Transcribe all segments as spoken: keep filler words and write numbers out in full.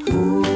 观众朋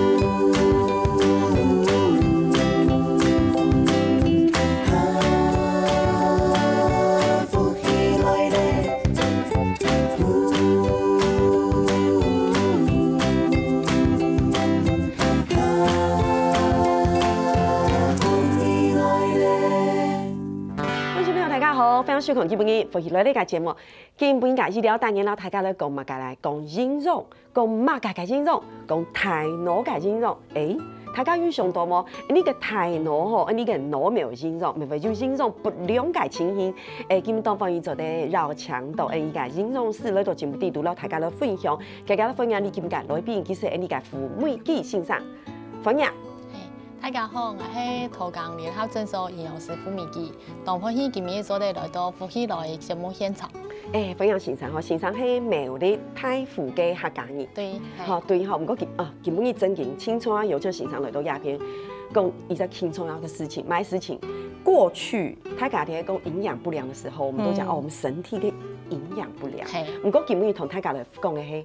友，大家好，欢迎收看今晡日《福氣來了》个节目。今晡日个醫療單元，摎大家來講麼个？來講營養，講麼个个營養？講大腦个營養。誒，大家有想到無？你个大腦吼，你个腦無營養，乜會有營養不良个情形。誒，今晡日當歡迎做得邀請到誒一个營養師來到節目裡肚，摎大家來分享。大家來歡迎你今晡日个來賓，佢係𠊎等个胡美枝先生。歡迎。 嘿，大家好，𠊎係桃江聯合診所營養師胡美枝，當歡喜今晡日做得來到《福氣來了》个節目現場。誒，歡迎先生吼，先生係苗栗大湖个客家人。對，嘿。吼，對吼，毋過今，啊，今晡日正經，清楚啊，邀請先生來到這片，講一個清楚个事情，麼个事情？過去大家在講營養不良的時候，我們都講，嗯。哦，我們身體的營養不良。嘿。毋過今晡日同大家來講个係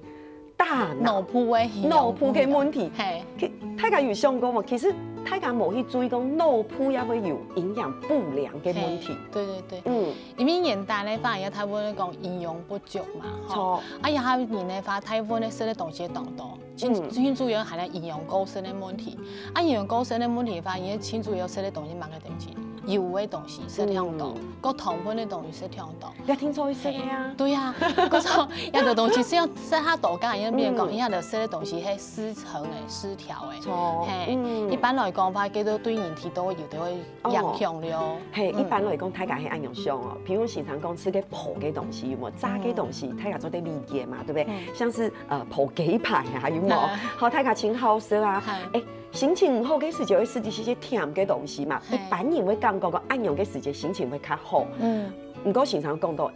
大腦，腦部个營養，腦部个問題。嘿。其，大家有想過無？其實大家無去注意講腦部也會有營養不良个問題。嘿，對對對。嗯。因為現代个話，也大部分講營養不足嘛，吼。著。啊，也還有人个話，大部分个食个東西當多，盡，嗯。盡主要還係營養過剩个問題。啊，營養過剩个問題个話，也盡主要食个東西，麼个東西？油个東西食忒多，嗯。過糖分个東西食忒多。 也聽著會食个啊。對啊，可是這兜東西係愛食較多，剛才有人講，嗯。這兜食个東西係失衡个、失調个。著，嘿，嗯。一般來講話，這兜對人體都有兜會影響了。哦。嘿，嗯。一般來講，大家係恁樣想哦。譬如先生講食个烰个東西，有無？炸个東西，嗯。大家做得理解嘛，對不對？嗯。像是，呃，烰雞排啊，有無？嗯。好，大家盡好食啊。嗯。誒，心情毋好个時節，會食一些甜个東西嘛。嘿。一般人會感覺講，恁樣个時節心情會較好。嗯。 毋過先生講到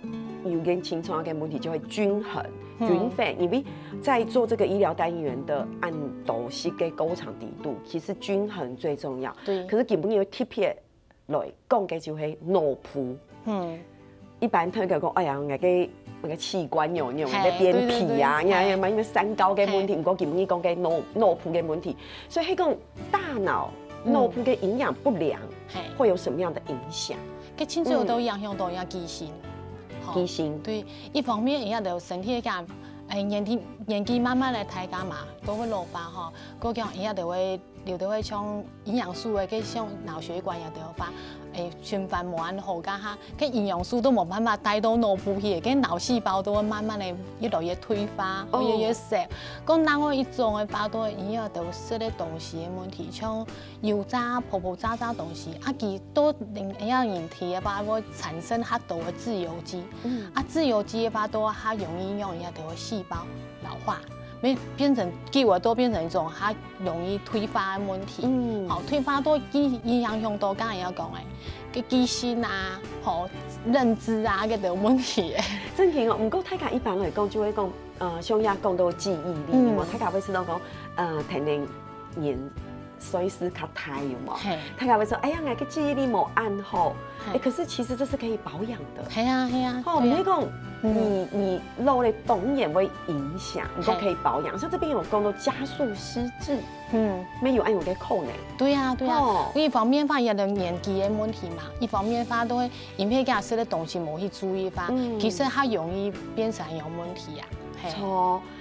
有一個盡重要个問題，就係均衡、嗯。均衡，因為在做這個醫療單元的恁多集个過程裡肚，其實均衡最重要。對。可是今晡日特別來講个就係腦部。嗯。一般大家講，哎呀，𠊎个，𠊎个器官有，有，嘿，該便秘啊，對，對，對。呀，呀，嘿。麼个三高个問題，嘿。毋過今晡日講个腦，腦部个問題。所以係講大腦、嗯。腦部个營養不良，嘿。會有什麼樣的影響？ 該親像都影響到人家記性。吼。記性。對，一方面，人家就身體个，誒，年紀，年紀慢慢來大家嘛，都會老化吼，過講人家就會，有的會像營養素个，該像腦血管也都有化，誒，循環無恁好，該哈，該營養素都無辦法帶到腦部去，該腦細胞都會慢慢个越來越退化，哦。越來越少。講另外一種个話，都人家就食个東西个問題，像 油炸、烰烰炸炸東西，啊，佢都令，讓人體个話會產生較多个自由基。嗯。啊，自由基个話，都較容易讓人家个細胞老化，會變成，久了都變成一種較容易退化个問題。嗯。好，退化都影，影響到剛才要講个，个記性啊，吼，認知啊，這兜問題。正經哦，毋過大家一般來講就會講，呃，像也講到記憶力，嗯。有無？大家會知道講，呃，可能 年歲數較大，有無？嘿。大家會說，哎呀，𠊎个記憶力無恁好。嘿。誒，可是其實這是可以保養的。係啊，係啊，吼，對啊。毋係講，嗯。你，你老了當然會影響，毋過可以保養。嘿。像這邊有講到加速失智，嗯。乜有恁樣个可能。對啊，對啊。吼。一方面話，也有年紀个問題嘛，一方面話都會因為佢食个東西無去注意吧，嗯。其實較容易變成有問題啊。嘿。著，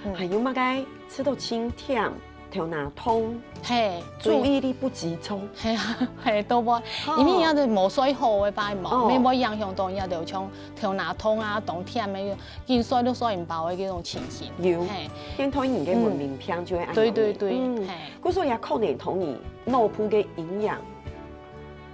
嗯。還有麼个？ 食到盡甜，頭那痛，嘿，注意力不集中。嘿啊，嘿，都會，吼。因為人家都無睡好个話嘛，哦。乜會影響到人家就像頭那痛啊、當甜个，緊睡都睡毋飽个這種情形。有，嘿。現代人个文明病就會恁樣。嗯，對，對，對，嗯，嘿。故所也可能同你腦部个營養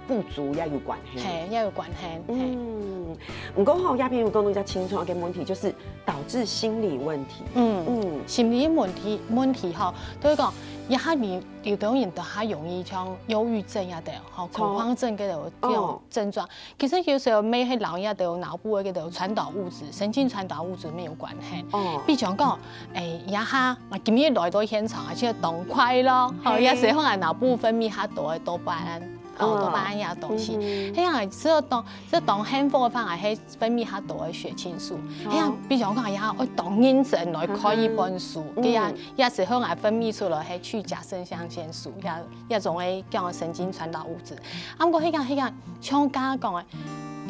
不足也有關係。嘿，也有關係，嘿。嗯，毋過吼，這片有講到一個盡重要个問題，就是導致心理問題。嗯，嗯。心理問題，問題吼，就係講，這下你有兜人都較容易像憂鬱症啊，對，吼，著。恐慌症這種，這種症狀。哦。其實有時候乜係老人家都有腦部个這種傳導物質，神經傳導物質乜有關係。哦。比如講，誒，這下，啊，今日來到現場，而且當快樂，吼，嘿。也係可能腦部分泌較多个多巴胺。哦，多巴胺个東西。嗯哼。該樣只有當，只有當幸福个話，還係分泌較多个血清素。哦。該樣比如講，也愛當認真來看一本書，嗯。該樣，嗯。也係會來分泌出來，係去甲腎上腺素，也，也種个叫神經傳導物質。啊，毋過該个，該个，像剛剛講个，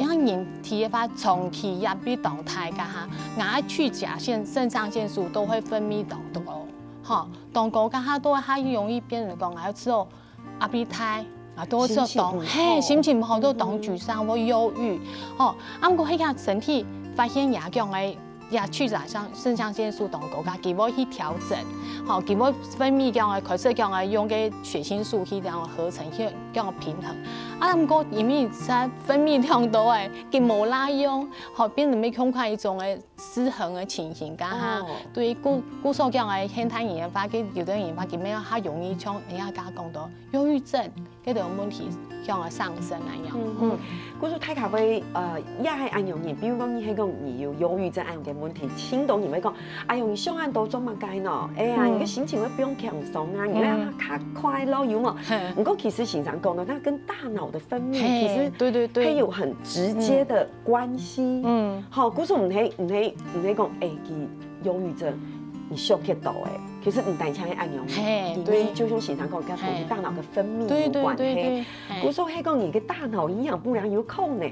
像人體个話，長期壓力當大个哈，𠊎去甲腺，腎上腺素都會分泌當多，吼，當高个哈，都還容易變成講，𠊎知道 壓力大，啊，都會當，心情毋好。嘿，心情毋好，都當沮喪，會憂鬱，吼。啊，毋過該个身體發現也講个，也去甲上，腎上腺素當高个，佢會去調整，吼，佢會分泌講个，開始講个用个血清素去講合成，去講平衡。啊，毋過因為實在分泌量多欸，佢無罅用，吼，變成無共款一種个 失衡个情形，該下，哦。對，故，故所講个現代人个話，佢有个人話，佢乜較容易像人家講到憂鬱症，該種問題，像个上升恁樣。嗯，嗯。嗯。故所大家會，呃，也係恁樣人，比如講你係講你有憂鬱症恁樣个問題，盡多人會講，哎喲，你想恁多做麼个呢？哎呀，嗯。你个心情會變輕鬆啊，你會，嗯。較快樂，有無？嘿。毋過其實先生講到，它跟大腦的分泌，嘿，其實對，對，對。它有很直接的 關係。嗯。吼，故所毋係，毋係，毋係講，欸，佢憂鬱症，你想忒多欸。其實毋單淨係恁樣，嘿，因為就像先生講，跟我們大腦的分泌有關係。對。對，對，對，對，嘿。故所係講你个大腦營養不良有可能，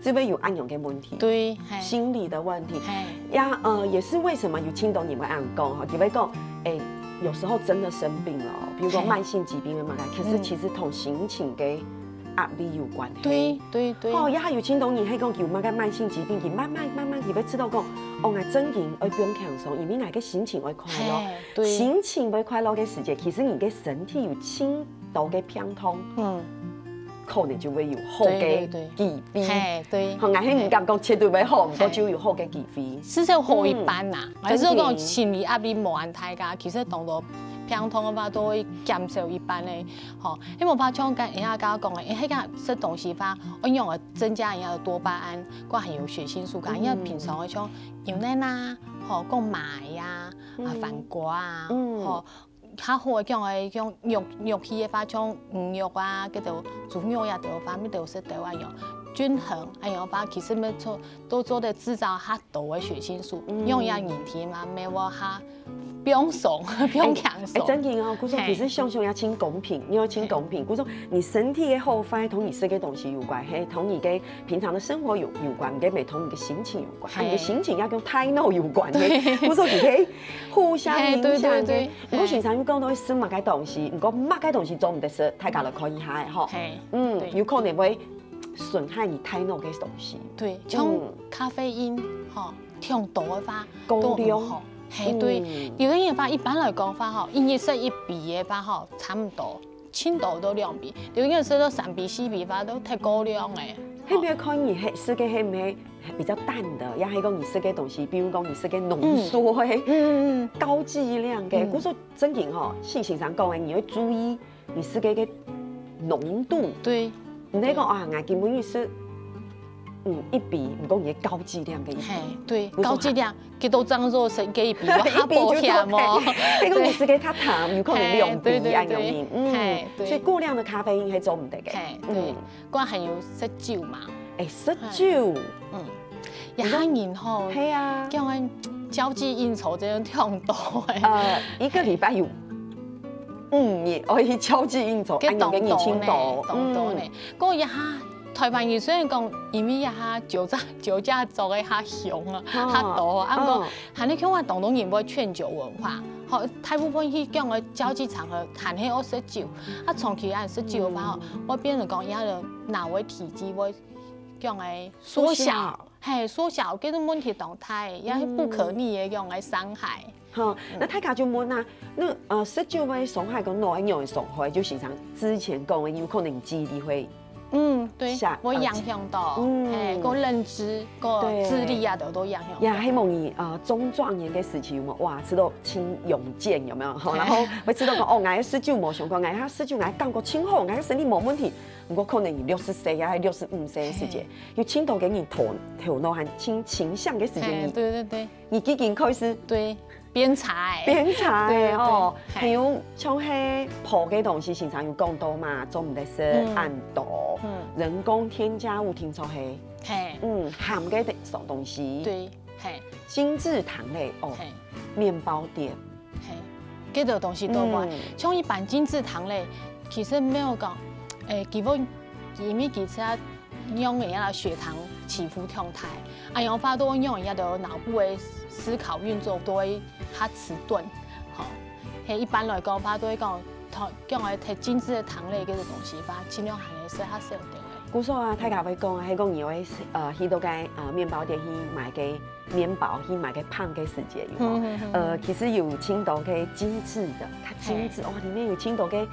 就會有恁樣个問題。對，嘿。心理的問題。嘿。呀，呃，也是為什麼有盡多人會恁樣講，吼，佢會講，欸，有時候真的生病了，比如說，嘿。慢性疾病的嘛，可是其實同心情个 壓力有關係。對，對，對。吼，也還有盡多人係講有麼个慢性疾病，佢慢慢慢慢佢會知道講，哦，𠊎正經愛放輕鬆，因為𠊎个心情愛快樂。嘿，對。心情愛快樂个時節，其實你个身體有盡多个病痛，嗯。可能就會有好个機會。對，對，對。嘿，對。吼，𠊎係毋敢講絕對會好，毋過就有好个機會。至少好一半啦。嗯。還係講心理壓力無恁大个，其實當多病痛个話，都會減少一半个。 吼，希望話像剛，人家剛剛講个，欸，該个食東西話，愛用个增加人家个多巴胺，還有血清素，嗯。人家平常个像牛奶啊，吼，講麥啊，啊，嗯。番瓜啊，嗯。吼，較好个講个，像肉，肉類个話，像魚肉啊，該種豬肉呀，都有話，乜都有食到啊，用均衡，哎喲，話其實乜做，都做得製造較多个血清素，嗯。用一下人體嘛，乜會較 放鬆，放輕鬆。欸，欸，正經哦，故所其實想想也真公平，因為真公平。故所你身體个好壞，同你食个東西有關係，同你个平常的生活有，有關，毋過乜同你个心情有關，啊，你个心情也跟大腦有關係。故所佢可以互相影響个。嘿，對，對，對。毋過先生又講到食麼个東西，毋過麼个東西做毋得食，大家來看一下个吼。嘿，嗯，對。有可能會損害你大腦个東西。對，像咖啡因，吼， 忒多个話，過量。都毋好。嘿，對，嗯。有个人話，一般來講話吼，一日食一杯个話吼，差毋多，盡多都兩杯。有个人食到三杯、四杯話，都忒過量了。係毋係看你係食个係毋係比較淡的，也係講你食个東西，比如講你食个濃縮个，嗯，嗯，嗯。高劑量个，嗯。故所正經吼，像先生講个，你愛注意 你食个个濃度。對。毋係講，對。啊，𠊎今晡日食，嗯，一杯，毋過你个高劑量个一杯。嘿，對，有時候高劑量，幾多張肉食个一杯，一杯就做得。較保險哦。係講你食个較淡，有可能兩杯，嘿，對，對，恁樣，對。嗯，嘿，對。所以過量的咖啡因係做毋得个。嘿，對。嗯。還有食酒嘛。欸，食酒。嗯。 也還人吼，係啊。叫人交際應酬這種忒多欸。呃，一個禮拜有五日，哦，去交際應酬，該恁樣个人盡多，當多呢，當多呢。嗯。不過這下，台灣人雖然講，因為這下酒駕，酒駕捉个較凶啊，哦，較多，啊，不過，哦。還係像話當多人會勸酒文化，吼，大部分去講个交際場合，還係愛食酒，啊，長期愛食酒个話，吼，嗯。會變成講，這个腦个體積會講个縮小。縮小。 嘿，縮小，這種問題當大，也係不可逆个樣个傷害。嗯。好，嗯。該大家就問啊，該，呃，食酒會傷害个腦，仰般个傷害？就像之前講个，有可能記憶力會，嗯，對，下，會影響到，呃，嗯。嘿，个認知，个，對。智力啊，都，都影響到。呀，希望你，呃，中壯年个時期有無？哇，食到盡勇健，有沒有？吼，然後會知道講，哦，𠊎食酒無相干，𠊎食酒𠊎感覺盡好，𠊎身體無問題。 毋過可能你六十歲啊，六十五歲个時節，嘿。有盡多个人頭，頭腦還盡清醒个時節，嘿，你，對，對，對。你已經開始，對。變差欸。變差欸，對，對，吼。對。還有像係泡个東西，先生有講到嘛，做毋得食嗯。恁多。嗯。人工添加物聽說係，嘿。嗯，鹹个東西。對，嘿。精製糖類，哦，嘿。麵包店。嘿，這个東西都無。嗯。像一般精製糖類，其實無講，欸，佢會，因為其實啊，讓人家血糖起伏忒大，啊，然後發到讓人家个腦部个思考運作都會較遲鈍，吼。嘿，一般來講，發都會講，糖，講个忒精緻个糖類這个東西，發盡量還係食較少點个。故所啊，大家會講啊，係講你會，呃，去到該，呃，麵包店去買个麵包，去買个飯个時節，有無？嗯，嗯，嗯，呃，嗯。其實有盡多个精緻个，較精緻，嘿。哦，裡面有盡多个，欸，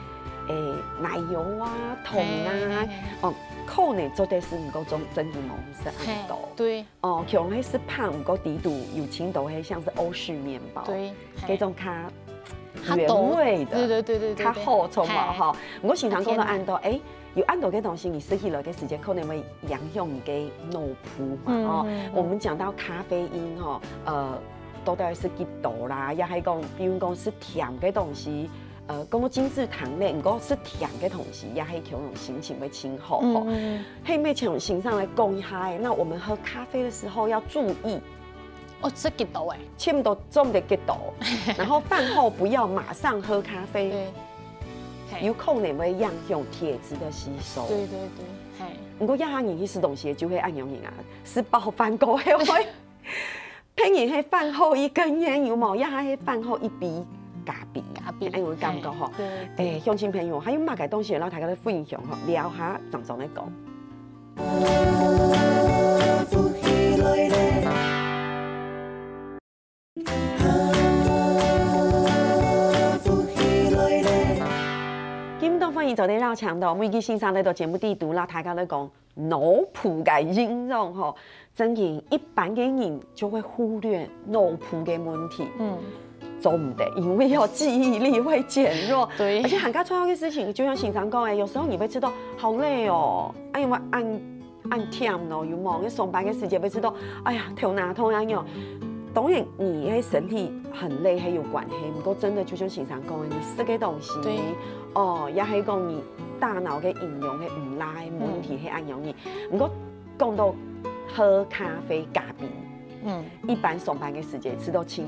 奶油啊、糖啊，嘿，嘿，嘿。哦，可能做得食，毋過真，真个無食恁多。嘿，對。哦，可能係食飯，毋過底肚有盡多个像係歐式麵包，對，嘿。這種較較多。原味个，對，對，對，對，對，較好，著無？對。嘿。吼。毋過先生講到恁多，欸，有恁多个東西，你食起來个時節，可能會影響你个腦部嘛，嗯，吼。嗯，嗯。我們講到咖啡因，吼，呃，到底係幾多啦？也係講，比如講食甜个東西，呃，講到精緻糖類，毋過食甜个東西，也係可能心情會盡好，吼。嗯，嗯。係毋係請先生來講一下欸，那我們喝咖啡的時候要注意，哦，食幾多欸？差不多做毋得幾多，然後飯後不要馬上喝咖啡，對。嘿。有可能會影響鐵質的吸收。對，對，對，嘿。毋過這下人去食東西就會恁樣人啊，食飽飯過後會，別人係飯後一根菸，有無？這下係飯後一杯咖啡，咖啡，恁樣有感覺吼。嘿，對，對。欸，鄉親朋友，還有麼个東西，讓大家來分享吼，聊下，正正來講。今晡日歡迎做得邀請到每一位先生來到節目底肚，摎大家來講腦部个營養吼。真經一般个人就會忽略腦部个問題。嗯。做毋得，因為哦，記憶力會減弱。對。而且還較重要个事情，就像先生講个，有時候你會覺得好累哦，哎呀，我恁 恁忝咯，有無？你上班个時節會覺得，哎呀，頭那痛恁樣。當然，你个身體很累，係有關係。毋過真的就像先生講个，你食个東西，對。哦，也係講你大腦个營養係毋罅个問題，嗯。係恁樣个。毋過講到喝咖啡、咖啡，嗯。一般上班个時節，食到盡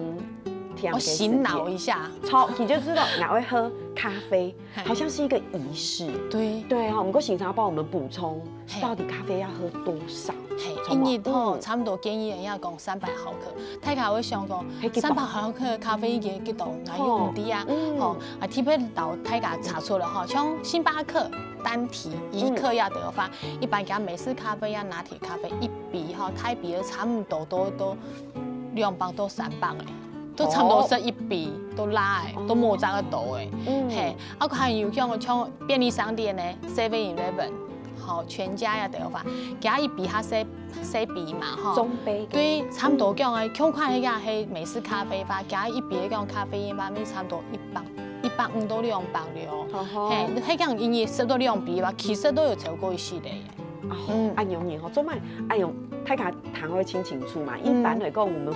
忝个時節，哦，醒腦一下。著，你就知道，𠊎愛喝咖啡，嘿。好像是一個儀式。對。對哈，毋過先生幫我們補充， 嘿。到底咖啡要喝多少？嘿，著無？一日吼，嗯。差不多建議人家講三百毫克。大家會想講，嘿，幾多？三百毫克咖啡因幾多？𠊎又毋知啊。吼。嗯。吼，啊，特別摎大家查出來吼，像星巴克單體一克這兜个話，嗯。一般佢美式咖啡啊、拿鐵咖啡一杯吼，台幣都差不多都，都兩百到三百欸。 都差不多食一杯，哦。都罅欸，哦。都無差个多欸。嗯。嘿，啊，還有像，像便利商店呢，Seven Eleven，吼，全家這兜个話，佢一杯較細，細杯嘛，吼。中杯个。對，差不多講欸，嗯。共款个也係美式咖啡个話，佢一杯講咖啡因个話，差不多一百，一百五到兩百了。哦吼。嘿，係講一日食到兩杯个話，其實都有超過一息个耶。 哦，嗯。恁樣呢吼，做麼恁樣，大家聽會盡清楚嘛。嗯。一般來講，我們，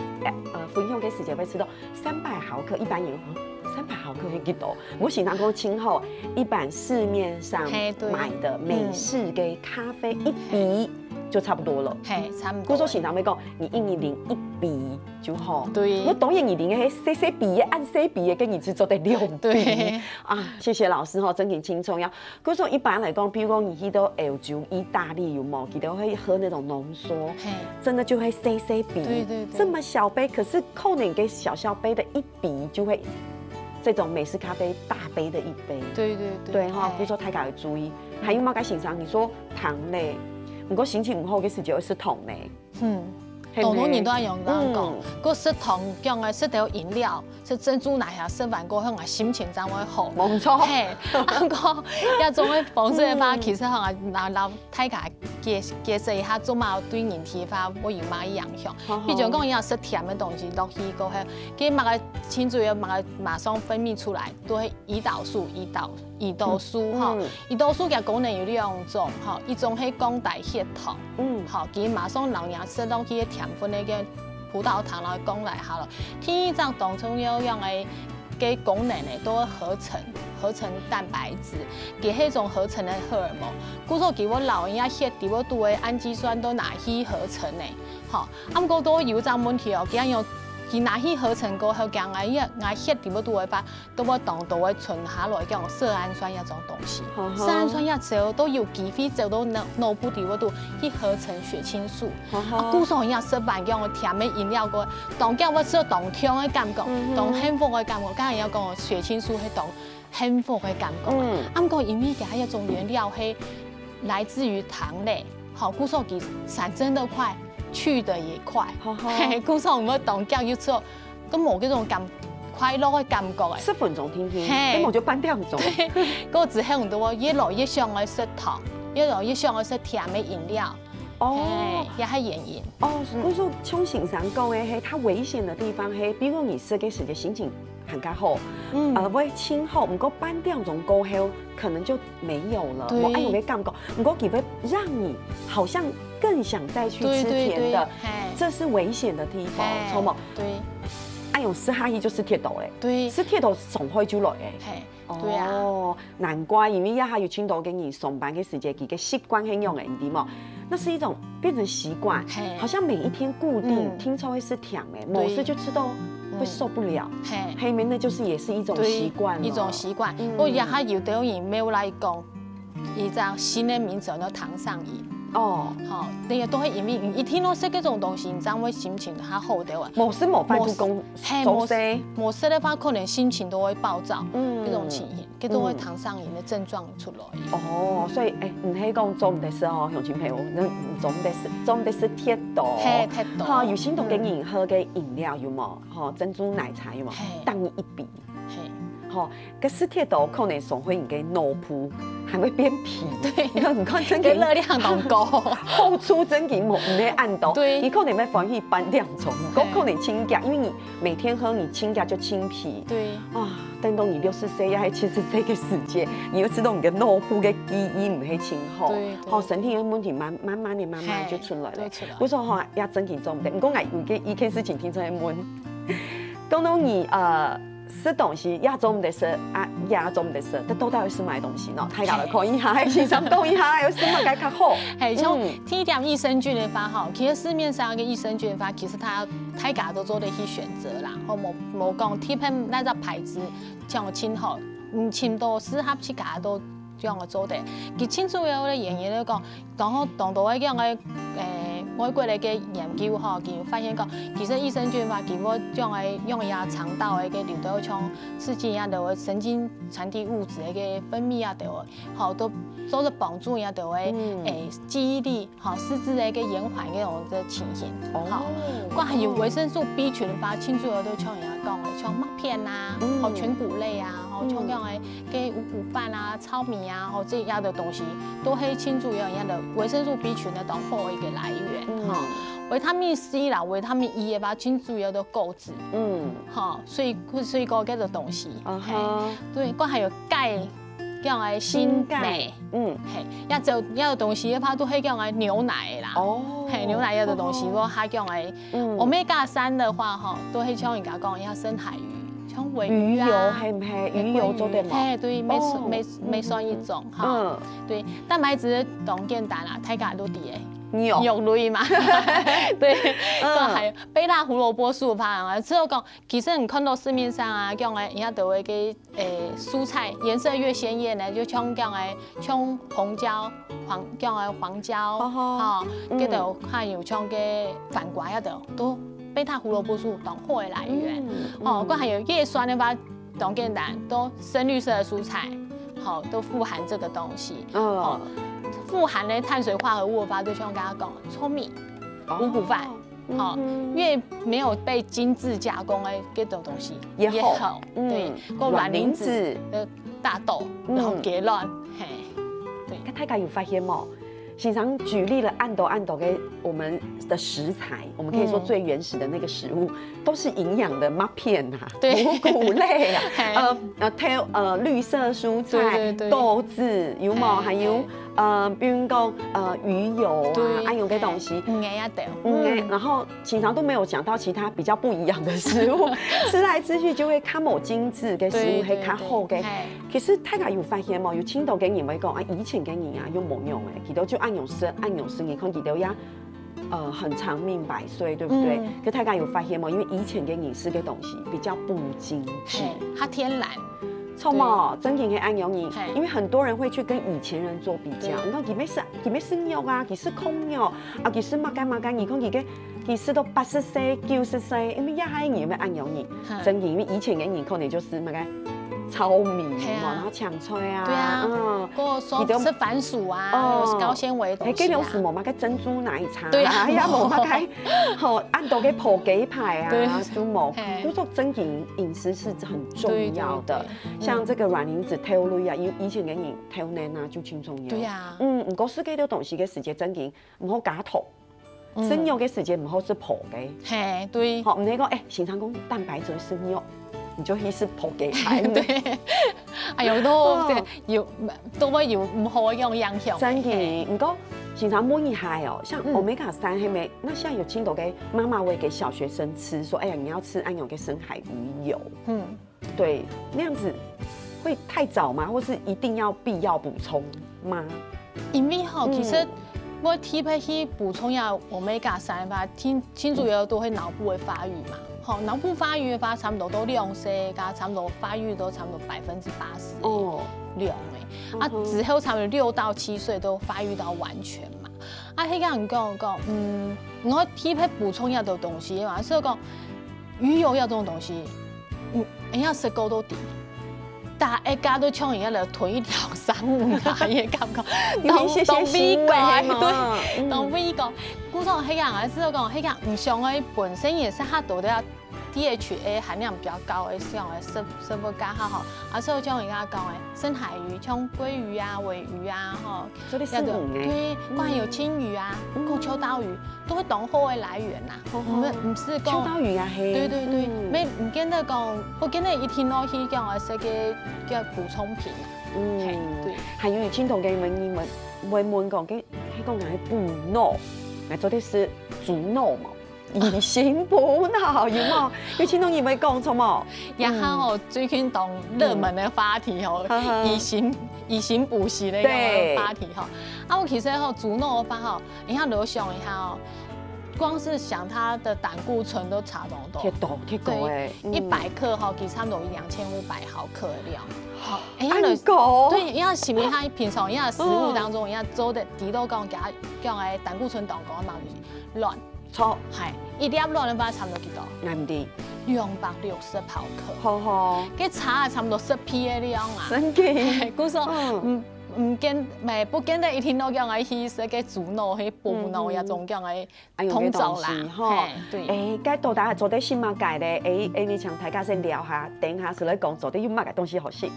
呃，分享个時節會知道三百毫克，一般人，哦，三百毫克係幾多？毋過先生講盡好，一般市面上嘿，對。買的美式个咖啡一杯就差不多了。嘿，差不多。故所先生會講，你一日啉一杯就好。對。我當然你啉个係細細杯个，恁細杯个，跟你只做得兩杯。對。啊，謝謝老師吼，真的很重要。 可是一般來講，比如講你去到歐洲、義大利，有無？佢兜會喝那種濃縮，嘿。真的就會細細杯，對，對，對。這麼小杯，可是可能个小小杯的一杯就會這種美式咖啡大杯的一杯。對，對，對。對哈，嘿。故所大家要注意。還有麼个先生，你說糖類，毋過心情毋好个時節會食糖類。 嗯，係無？當多人都恁樣講，嗯。過食糖講个，食兜飲料，食珍珠奶茶，食完過後啊，心情正會好。無錯。嘿，啊，過這種个方式个話，嗯。其實吼，摎，摎大家解，解釋一下，做麼對人體个話會有麼个影響。好，好。比如講，你若食甜个東西落去過後，佢麼个親水个麼个馬上分泌出來，都會 胰島素，胰島，胰島素吼，嗯。胰島素个功能有兩種吼，一種係降低血糖，嗯。吼，佢馬上老人食落去个甜分个个葡萄糖來講來好了，第一隻當重要樣个个功能呢，都係合成，合成蛋白質，佢係一種合成个荷爾蒙。故所佢會摎人家血裡肚个氨基酸都拿去合成呢，吼。啊，毋過都有一隻問題哦，佢樣佢拿去合成過後，佢𠊎𠊎血裡肚个話，都會當多會存下來叫色氨酸這種東西。色氨酸也走都有機會走到腦腦部裡肚去合成血清素。啊，故所人家食飯叫甜个飲料過，當叫我食當甜个感覺，當幸福个感覺。剛才人家講血清素係當幸福个感覺。啊，毋過因為佢這種原料係來自於糖類，好，故所佢產生得快，去得也快。嘿，故所毋會當叫又做，都無這種感快樂个感覺誒。十分鐘定定，嘿，根本就半點鐘。對，過之後你都會越來越想愛食糖，越來越想愛食甜个飲料。哦，嘿，也係原因。哦，故所像先生講个，嘿，它危險的地方，嘿，比如你食个時間心情還較好，嗯，呃，會盡好，毋過半點鐘過後，可能就沒有了，對，無恁樣个感覺。毋過佢會讓你好像更想再去吃甜的，對對對，嘿，這是危險的地方，嘿，著無？對，哎喲，食下去就食忒多嘞，對，食忒多傷害就來誒。嘿，對啊。哦，難怪，因為這下有盡多个人上班个時間，佢个習慣係恁樣个，你知無？那是一種變成習慣，嘿，好像每一天固定，嗯，聽說會食甜的，對，某事就吃到會受不了，嗯，嘿，後面那就是也是一種習慣了，對，一種習慣。嗯，我這下有兜人無來講，一隻新个名詞叫糖上癮。哦，好，那個都會因為你一聽到食這種東西，你正會心情較好兜啊。無食無飯就講，嘿，無食，無食个話，可能心情都會暴躁，嗯，這種情形。 該都會糖上癮个症狀出來。哦，所以，誒，毋係講做毋得食哦，鄉親朋友，你做毋得食，做毋得食忒多。嘿，忒多。哈，有時都个人喝个飲料有無？吼，珍珠奶茶有無？嘿。當一杯。嘿。吼，該食忒多可能傷害你个腦部，還會變肥。對。你看，你看，真个該熱量當高。好處真个無，毋係恁多。對。你可能會歡喜半點鐘，毋過可能盡遽，因為你每天喝，你盡遽就盡肥。對。啊， 等到你六十歲也係七十歲个時節，你又知道你个腦部个記憶毋係盡好，對，對。吼，身體个問題慢，慢慢个、慢慢就出來了。嘿，就出來。故所吼，也真个做毋得。毋過𠊎有个一件事情聽出來問，講到你，呃，食東西也做毋得食，啊，也做毋得食，該到底愛食麼个東西呢？大家來看一下，先生講一下，愛食麼个較好？嘿，像嗯。添一點益生菌个話吼，其實市面上个益生菌个話，其實它大家都做得去選擇啦，吼，無，無講特別哪隻牌子， 像盡好，嗯，盡多適合自家都這樣个做得。佢盡主要个原因來講，當好當多个這樣个，誒，外國个研究吼，佢有發現講，其實益生菌話，佢會這樣个用這腸道个个流動，像刺激一樣个神經傳遞物質个个分泌啊，對無？吼，都做得幫助一樣个，誒，記憶力。 吼，失智个个延緩个種个情形。哦。吼，還有維生素B群个話，盡主要都像人家講个，像麥片啊，嗯。吼，全穀類啊，吼，嗯。像這樣个个五穀飯啊、糙米啊，吼，這樣个東西，都係盡主要一樣个維生素B群个當好个一個來源。嗯。吼，維他命C啦，維他命E个話，盡主要都果子。嗯。吼，水，水果這个東西。嗯哼。嘿，對，還有鈣， 這樣个鋅，鋅鈣。鎂。嗯。嘿，這種，這種東西个話，都係這樣个牛奶啦。哦。嘿，牛奶這種東西，哦。還有這樣个，嗯。Omega三个話，吼，都係像人家講，像深海魚，像鮪魚啊。魚油，係毋係？嘿，魚油做得無？嘿，對，乜，哦。乜，乜算一種，哈。嗯。對，蛋白質當簡單啦，大家都知个。肉。肉類嘛。對，嗯。還有貝塔胡蘿蔔素个話，只有講，其實你看到市面上啊，這樣个，人家都會个 誒，蔬菜顏色越鮮豔呢，就像講誒，像紅椒、黃，講誒黃椒，好好。吼，嗯。這兜還有像个番瓜這兜，都貝塔胡蘿蔔素當好个來源。嗯，吼，嗯。還有葉酸个話，當簡單，都深綠色个蔬菜，吼，都富含這個東西。嗯。吼，富含个碳水化合物个話，就像剛剛講个糙米、哦。五穀飯， 吼，嗯哼。越沒有被精緻加工个這種東西，越好。越好，嗯，對，還有卵磷脂，卵磷脂。呃，大豆，嗯。然後雞卵，嘿，對。該大家有發現無？先生舉例了恁多恁多个我們的食材，我們可以說最原始的那個食物，嗯。都是營養的麥片啊，對。五穀類啊，嘿。呃，呃，豆，呃，綠色蔬菜，對，對，對。豆子，有無？嘿，還有，嘿。呃，比如講，呃，魚油啊，對，恁樣个東西。嘿，魚仔啊，對。嗯，嗯。然後平常都沒有講到其他比較不一樣的食物，吃來吃去就會較無精緻个食物，對，係較好个。對，對，嘿。其實大家有發現無？有盡多个人會講，啊，以前个人啊，又無用誒，佢兜就恁樣食，恁樣食，你看佢兜也，呃，很長命百歲，對不對？嗯。可大家有發現無？因為以前个人食个東西比較不精緻。嘿，較天然。 著無？對。正經係恁樣呢，嘿。因為很多人會去跟以前人做比較。對。你看佢乜食，佢乜食肉啊，佢食炕肉，啊，佢食麼个麼个，你看佢个，佢食到八十歲、九十歲，因為這下个人乜恁樣呢。哈。正經，因為以前个人可能就食麼个糙米嘛，嘿啊。然後青菜啊，對啊，嗯，還有說佢都吃番薯啊，哦，有高纖維的東西啊。嘿，該種係無麼个珍珠奶茶啊，對啊，也無麼个，吼，恁多个烰雞排啊，對。都無。嘿。就說正經飲食是很重要的。對，對，對。 像這個卵磷脂豆類啊，以，以前个人豆奶啊，就盡重要。對呀。嗯，毋過食該兜東西个時節，正經毋好加糖。嗯。食肉个時節毋好食烰个。嘿，對。吼，毋係講，欸，先生講蛋白質係食肉，你就去食烰雞排。對。哎喲，都，哦。對，有，都會有毋好个影響。正經，嘿。毋過先生問一下哦，像嗯。omega 三係無？該現在有盡多个媽媽會給小學生吃，說，哎呀，你要吃恁樣个深海魚油。嗯。 對，那樣子會太早嗎？或是一定要必要補充嗎？因為吼，嗯。其實我特別去補充一下omega 三个話，盡，盡主要都係腦部个發育嘛。吼，腦部發育个話，差不多到兩歲，佮差不多發育都差不多百分之八十哦。量誒。啊，嗯哼。之後差不多六到七歲都發育到完全嘛。啊，該个人講講，嗯，我特別補充一下東西嘛，所以講，魚油這種東西，嗯， 人家食過都知，大家都像人家來吞一條生魚啊，也感覺有一些些當，當味怪，腥味嘛，對，嗯。當味怪。故所該樣啊，係講，該樣毋想个本身也係較多个D H A含量比較高个，像个食，食物較好吼。啊，所以像人家講个，深海魚，像鮭魚啊、鮪魚啊，吼， 做得食魚呢。對，嗯。還有金魚啊，嗯。還有秋刀魚，都係當好个來源啊。好好。毋係，毋係講，秋刀魚也係。對對對，嗯。無，毋見得講，毋見得一定愛去講个係个，个補充品啊。嗯。嘿，對。還有盡多个人問，問，問講，該，該講𠊎補腦，𠊎做得食豬腦無？ 以形補腦，有無？有聽眾有無講著無？也好哦，嗯。最近當熱門个話題哦，嗯。呵呵。以形，以形補形个一個話題吼。對。啊，𠊎其實吼，豬腦个話吼，你看，你想一下哦，光是想它的膽固醇都差當多。忒多，忒高欸。對，嗯。一百克吼，其實差不多兩千五百毫克个量。好，哎，恁高？對，你看，係毋係平常你看食物當中，嗯。你看做得知道講，佢，佢个膽固醇當高嘛，就是卵。 著。係，一粒卵个話差不多幾多？𠊎毋知。兩百六十毫克。好好。該差差不多十倍个量啊。真个。係，故所，嗯。毋，毋見，無，毋見得一定愛講愛去食該豬腦，去補腦，嗯嗯。這種講个，哎喲，通常啦。該東西吼。係，對。欸，該到底做得食麼个咧？欸，欸，𠊎請大家先尞下，等下就來講做得有麼个東西好食。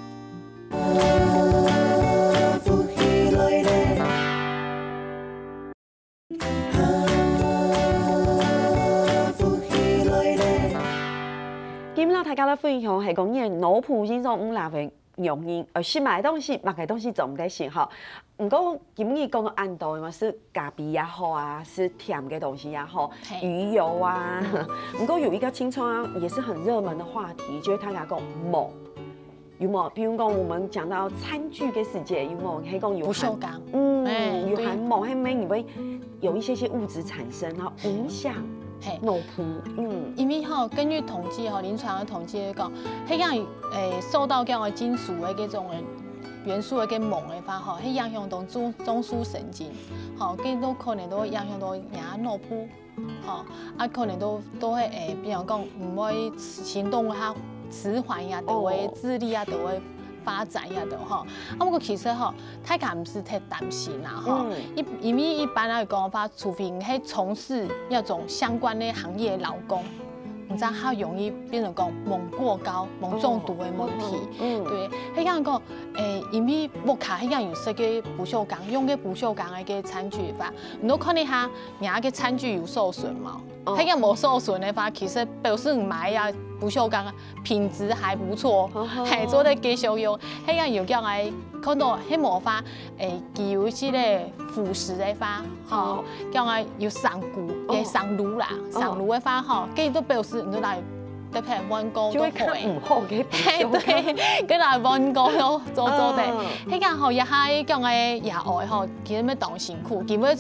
今晡日大家來分享係講你个腦部營養毋罅个原因，呃，食麼个東西，麼个東西做毋得食吼。毋過今晡日講到恁多，無論係咖啡也好啊，係甜个東西也好，嘿。魚油啊。毋過有一個青春啊，也是很熱門的話題，就是大家講錳。 有無？比如講，我們講到餐具个時節，有無？係講有含，不鏽鋼。嗯，哎，有含錳，對。係無？你會有一些些物質產生，然後影響嘿。腦部。嗯。因為吼，根據統計吼，臨床个統計來講，該樣，誒，受到這樣个金屬个這種元素个這錳个話吼，會影響到中，中樞神經，吼，這都可能都會影響到你个腦部。 吼，啊，可能都，都會，誒，比如講，毋會行動較遲緩呀，都會哦。智力啊，都會發展呀，都吼。啊，毋過其實吼，大家毋使忒擔心啦，吼。嗯。一，因為一般來講个話，除非你係從事那種相關个行業个勞工，你知道較容易變成講錳過高、錳中毒个問題。哦，嗯。對，該樣講，誒，因為屋下該樣有設計不鏽鋼，用个不鏽鋼个該餐具吧，你都看一下，你个餐具有受損無？ 哦。該个無受損个話，其實表示你買啊，不鏽鋼，品質還不錯，哦吼。嘿，做得繼續用。該樣又恁樣看到該無花，欸，佢有一个腐蝕个花，吼，哦。恁樣有生菇，哦。欸，生滷啦，哦。生滷个花吼，該都表示你就來，特別換工都可以。就會看毋好个不鏽鋼。嘿，對，跟來換工都做做得。嗯。該樣吼，這下恁樣个爺哀吼，其實乜當辛苦，佢會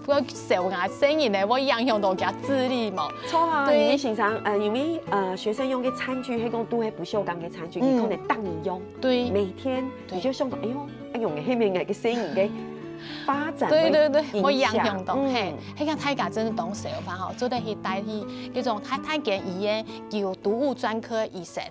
會受𠊎細人个，會影響到佢个智力嘛。著啊，對。因為先生，呃，因為，呃，學生用个餐具，該講都係不鏽鋼个餐具，嗯。你可能當你用，對。每天你就想到，對。哎喲，哎喲，該係𠊎个細人个發展對，對，對，會影響。會影響到，嗯。嘿，該个大家真的當小心吼，做得去帶去該種大，大間醫院，有毒物專科醫生，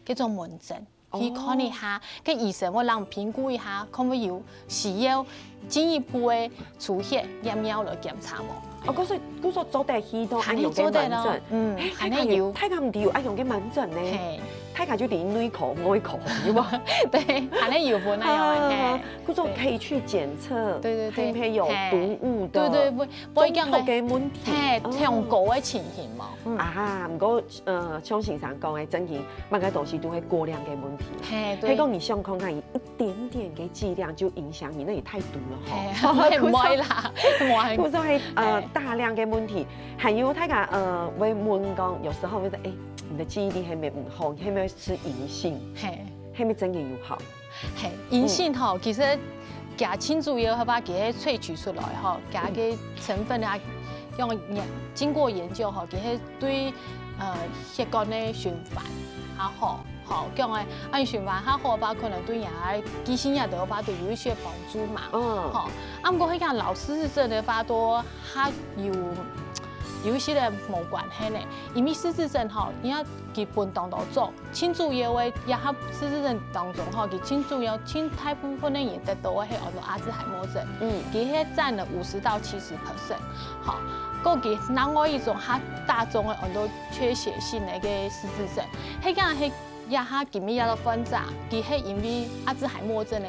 該種門診。 去看一下，哦。該醫生會摎評估一下，看會有需要進一步个抽血、驗尿來檢查無？哦，故所，故所做得去到恁樣个門診。還係做得咯，嗯，欸，還係有。大家，大家毋知有恁樣个門診呢。嘿。大家就佇內科、外科，有無？對，還係有分那樣个，啊，嘿。故所可以去檢測，對，對，對。係毋係有毒物的，嘿。對，對，不，不一樣个，中毒个問題。嘿，哦。中毒个情形嘛。嗯。啊，毋過，呃，像先生講个，真經 麼个東西都會過量个問題。嘿，對。係講你想看下，有一點點个劑量就影響你，那也太毒了吼。嘿，毋會啦，毋會。故所係，呃，嘿。大量个問題，還有大家，呃，會問講，有時候會說，欸，你的記憶力係毋係毋好，你係毋係食銀杏？嘿。係毋係真个有效？ 嘿，銀杏吼，嗯。其實佢盡主要係把佢个萃取出來吼，佢个成分啊，用研，經過研究吼，佢係對，呃，血管个循環較好，吼，恁樣个，恁循環較好个話，可能對人个記性啊，都有法度有一些幫助嘛，嗯。吼。啊，毋過該个老失智症个話，都還有，有一些个無關係呢，因為失智症吼，你看佢分當多種， 盡主要个，這下失智症當中吼，佢盡主要、盡大部分个人得到个係安到阿茲海默症，嗯。佢係佔了五十到七十percent，吼。過佢另外一種較大眾个安到缺血性个一个失智症，該个係這下今日个患者，佢係因為阿茲海默症个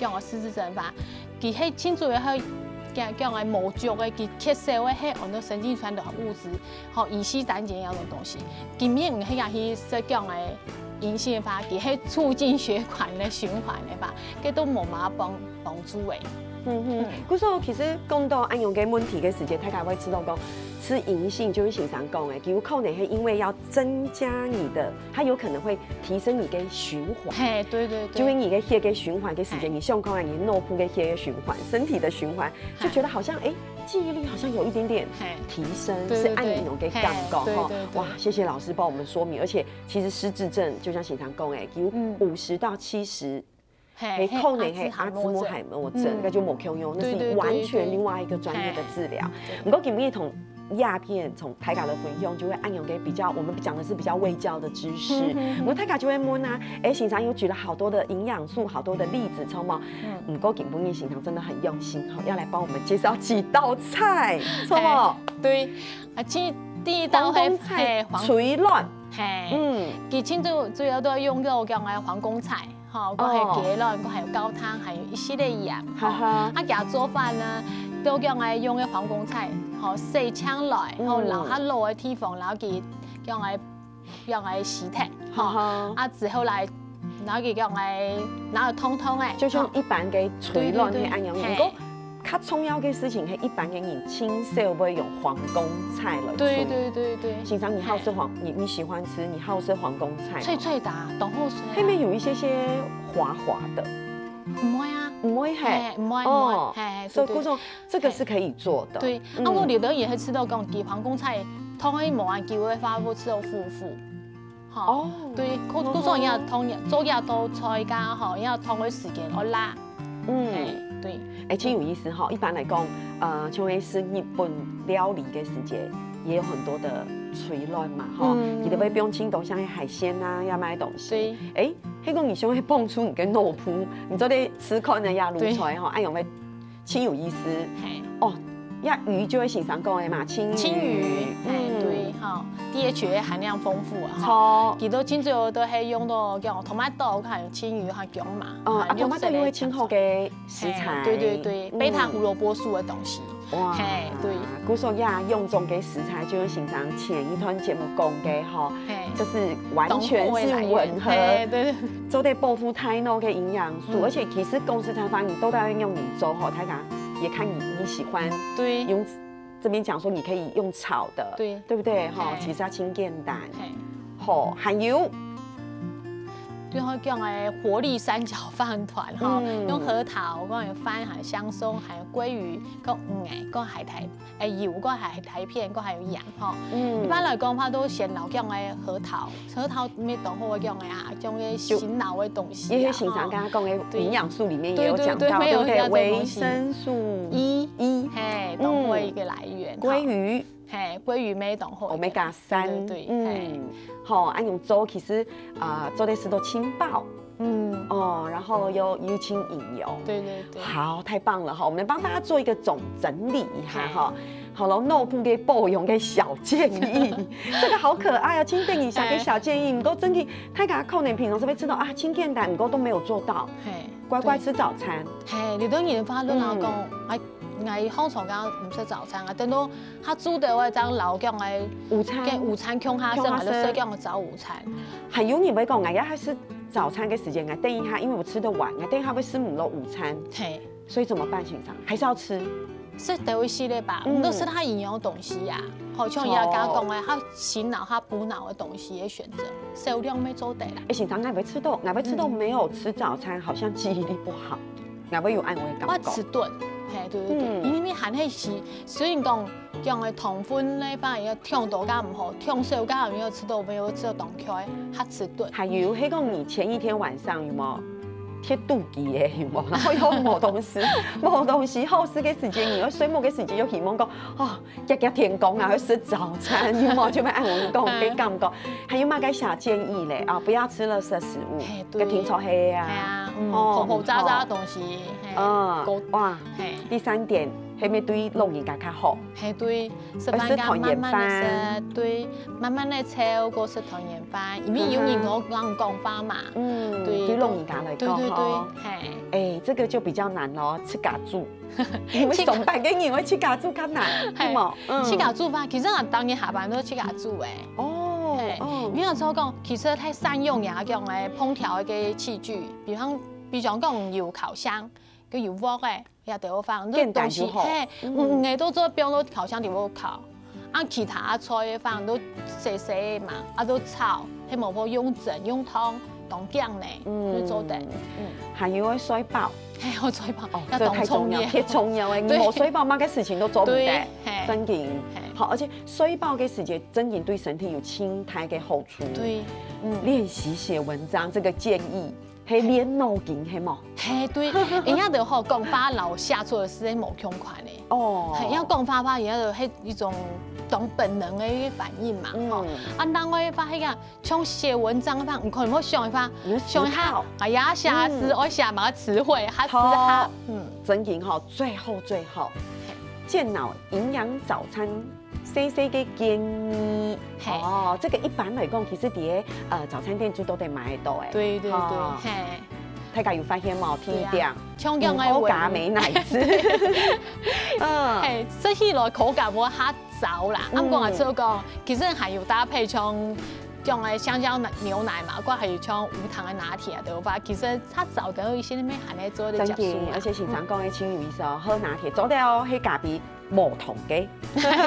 講个失智症吧，佢係盡主要係講，講个無足个，佢缺少个係安到神經傳導物質，吼，乙醯膽鹼該種東西。今日毋係講去食講个銀杏个話，佢係促進血管个循環个話，該都無麼个幫，幫助个。嗯哼，嗯。故所其實講到恁樣个問題个時節，大家會知道講，食銀杏就係先生講个，有可能係因為愛增加你个 它有可能會提升你个循環。嘿，對，對，對。就係你个血个循環个時間，嘿。你想看你腦部个血个循環、身體个循環，嘿。就覺得好像，欸，記憶力好像有一點點嘿。提升，對，對，是恁樣个感覺吼。對。嘿，對，對，對。哇，謝謝老師幫我們說明，而且其實失智症就像先生講个，有嗯。五十到七十 嘿，嘿，可能係阿茲海默症。阿茲海默症，嗯。那就無共樣，那是完全另外一個專業的治療。對，對，對。毋過今日同鴉片、同大家的分享，就會恁樣个比較，我們講的是比較衛教的知識。嗯，嗯，嗯。毋過大家就會問啊，欸，先生有舉了好多的營養素，好多的例子，著無？嗯。毋過今晡日先生真的很用心，吼，要來幫我們介紹幾道菜，著無？嘿，對。啊，第，第一道係，黃公菜，嘿，黃，炊卵。嘿。嗯。佢盡主，主要都用到講个黃公菜。 吼，哦。還有雞卵，還有高湯，還有一息仔鹽，吼。哈哈。啊，佢做法呢，都講愛用个黃公菜，吼，洗淨來，吼，嗯。摎較老个地方，摎佢講愛，講愛洗忒，吼。哈哈。啊，之後來，摎佢講愛，摎佢燙燙仔，就像一般个炊卵吼。對，對，對。係恁樣，嘿。毋過 較重要个事情，係一般个人盡少會用黃公菜來炊。對，對，對，對。先生，你好食黃，嘿。你，你喜歡吃，你好食黃公菜嗎？脆脆的啊，當好食啊。係毋係有一些些滑滑的？毋會啊。毋會嘿。嘿，毋會，毋會。哦，嘿，嘿，所以故所這個是可以做的。對，對。嗯。啊，𠊎有兜人係試著講，佢黃公菜燙个無恁久个話，會試著苦苦。 吼，哦。對，故，故所愛燙，做這道菜个吼，愛燙个時間愛罅。嗯。嘿，對。欸，真有意思吼。一般來講，呃，像係食日本料理个時節，也有很多的炊卵嘛，吼。嗯。佢兜會放盡多像係海鮮啊，也麼个東西。對。欸，該個你想愛幫助你个腦部，你做得試看个這道菜吼，對。恁樣會 真有意思。嘿。哦，這魚就係先生講个嘛，青魚。青魚，嘿，嗯。對，吼，D H A含量豐富啊，吼。著。佢兜盡主要都係用到講tomato，還有青魚，還有薑嫲，嗯，啊，還有綠色个tomato因為盡好个食材。嘿，對，對，對，嗯。貝塔胡蘿蔔素个東西。哇，嘿，對。故所呀，用中个食材就係先生前一段節目講个吼，嘿。就是完全是吻合，當好个來源。嘿，對。做得保護大腦个營養素，嗯。而且其實講實在話，你到底愛用怎做吼，大家也看你，你喜歡。對。用這邊講說，你可以用炒的，對。對不對？吼，嘿。其實也真簡單。嘿。吼，還有， 就好講个活力三角飯糰吼，嗯。用核桃，講个番，還有香鬆，還有鮭魚，講魚个，講海苔，欸，有講海苔片，講還有鹽吼。嗯。一般來講，話都先摎講个核桃，核桃乜當好講个啊，種个醒腦个東西啊，也係先生剛剛講个營養素裡面也有講到，吼。對，對，對，對，對不對？沒有一樣東西。維生素E，E。嘿，當好个一個來源，嗯。吼。鮭魚。 嘿，鮭魚乜當好个。Omega三，對，對，對，嘿。嗯，吼，恁樣做其實，啊，做得食到清飽。嗯。哦，然後又，又清營養。對，對，對。好，太棒了哈！我們幫大家做一個總整理一下哈。嘿。好了，腦部个保養个小建議，這個好可愛哦，清等一下个小建議。嘿。不過真的，大家可能平常時會知道啊，清簡單，不過都沒有做到。嘿。乖乖吃早餐。嘿，有的人發現講，嗯。哎， 𠊎通常講毋食早餐啊，等到佢煮个話，正摎講个午餐。跟午餐共下食，共下食。𠊎就食講个早午餐。還有人會講，哎呀，還係早餐个時間，𠊎等一下，因為我吃得晚，𠊎等一下會食毋落午餐。嘿。所以怎麼辦，先生？還是要吃？食得會食个吧，嗯。毋過食較營養个東西啊，吼，像佢頭先講个，較醒腦、較補腦个東西个選擇，少量乜做得啦。欸，先生，𠊎會食到，𠊎會食到嗯。沒有吃早餐，好像記憶力不好。 𠊎會有恁樣个感覺。我遲鈍，嘿，對對對，嗯。因為還係，雖然講，講个糖分呢，反而愛忒多較毋好，忒少較毋好，食到，有時候當快，較遲鈍。還有，係講你前一天晚上有無？忒肚飢个有無？然後又無東西，無東西，好食个時間，你又睡目个時間又希望講，哦， 遽遽天光啊，去食早餐，有無？就會恁樣講，嗯。个感覺。還有麼个小建議咧？啊，不要吃垃圾食物，嘿，對。个聽說係啊。係啊，嗯，哦，泡泡炸炸个東西，嘿，嗯，高，哇，嘿。第三點，係毋係對老人家較好？嘿，對，食飯愛食團圓飯。慢慢个食，對，慢慢个食，過食團圓飯，因為有人同人講話嘛。嗯，對，對老人家來講吼。對對對，嘿。欸，這個就比較難咯，自家煮。 因為上班个人會自家煮較難，嘿，係無？嗯。自家煮飯，其實𠊎當日下班都自家煮誒。哦，嘿，哦。你有時候講，其實太善用呀，講誒，烹調个器具，比方，比方講有烤箱，跟有鑊誒，也得有放，簡單就好。嘿，嗯。嗯，你都做，放到烤箱底下烤。 啊，其他个菜个話，都細細个嘛，啊，都炒，係無好用蒸、用燙，當靚呢，嗯。就做得。嗯。還有愛睡飽。嘿，愛睡飽，哦，愛當創意。這太重要，太重要了。你對。無睡飽，麼个事情都做毋得。對，嘿。真的。嘿。好，而且睡飽个時間，真的對身體有盡大个好處。對，嗯。練習寫文章，這個建議 係練腦筋，係無？嘿，對，人家就吼講話摎寫出來係無共款个。哦。嘿，要講話話，人家就係一種當本能个一個反應嘛，嗯。吼。啊，另外个話，係講像寫文章个話，你可能會想一下，你要思考。想一下，哎呀，寫字，嗯。愛寫麼个詞彙，下字哈，著。嗯。正經吼，最後最後，健腦營養早餐 細細个建議。嘿。哦，這個一般來講，其實在，呃，早餐店就都得買得到誒。對，對，對，哦。嘿。大家有發現無？第一點，對啊。像這樣个毋好加美乃滋。嗯。嘿，食起來口感會較糟啦。嗯。啊，毋過𠊎就講，其實還有搭配像，像个香蕉奶，牛奶嘛，或還有像無糖个拿鐵啊，對吧？其實較糟个一些，乜還在做得接受啦。真的，而且先生講个真有意思哦，嗯。喝拿鐵做得哦，係咖啡 無糖个。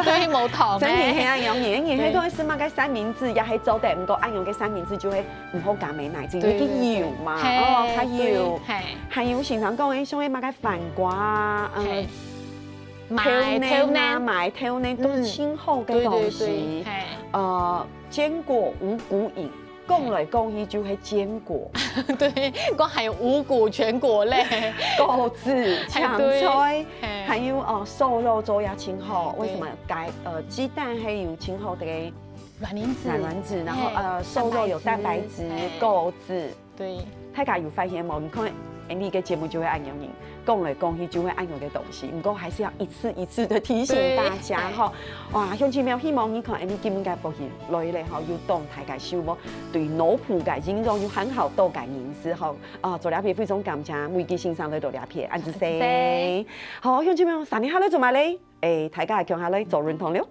對，無糖个。真个係恁樣，你，你，你，對。該個係麼个三明治，也係做得，毋過恁樣个三明治就會毋好加美乃滋，對，因為佢油嘛，對，對。哦，較油。嘿，嘿。還有先生講个，像該麼个番瓜啊，嗯，嘿。豆奶啊，麥豆奶。麥豆奶都係盡好个東西。嗯，對，對，對，嘿。呃，堅果五穀飲， 講來講去就係堅果。對，講還有五穀全穀類。果子、嘿，對。青菜，嘿。還有，哦，瘦肉做也盡好。嘿，對。為什麼？該，呃，雞蛋還有盡好个卵磷脂。卵磷脂，然後，嘿，呃，瘦肉有蛋白質，蛋白質，嘿。果子。對。大家有發現無？你看，恁呢个節目就會恁樣，講來講去就會恁樣个東西，毋過還是要一次一次的提醒大家吼。哇，鄉親朋友，希望你看，恁呢今日个福氣來了吼，有當大个收穫，對腦部个營養有很好多个認識吼。啊，做這片非常感謝每一個先生來到這片，恁仔細。好，鄉親朋友，三年後來做麼咧？誒，大家共下來做運動了。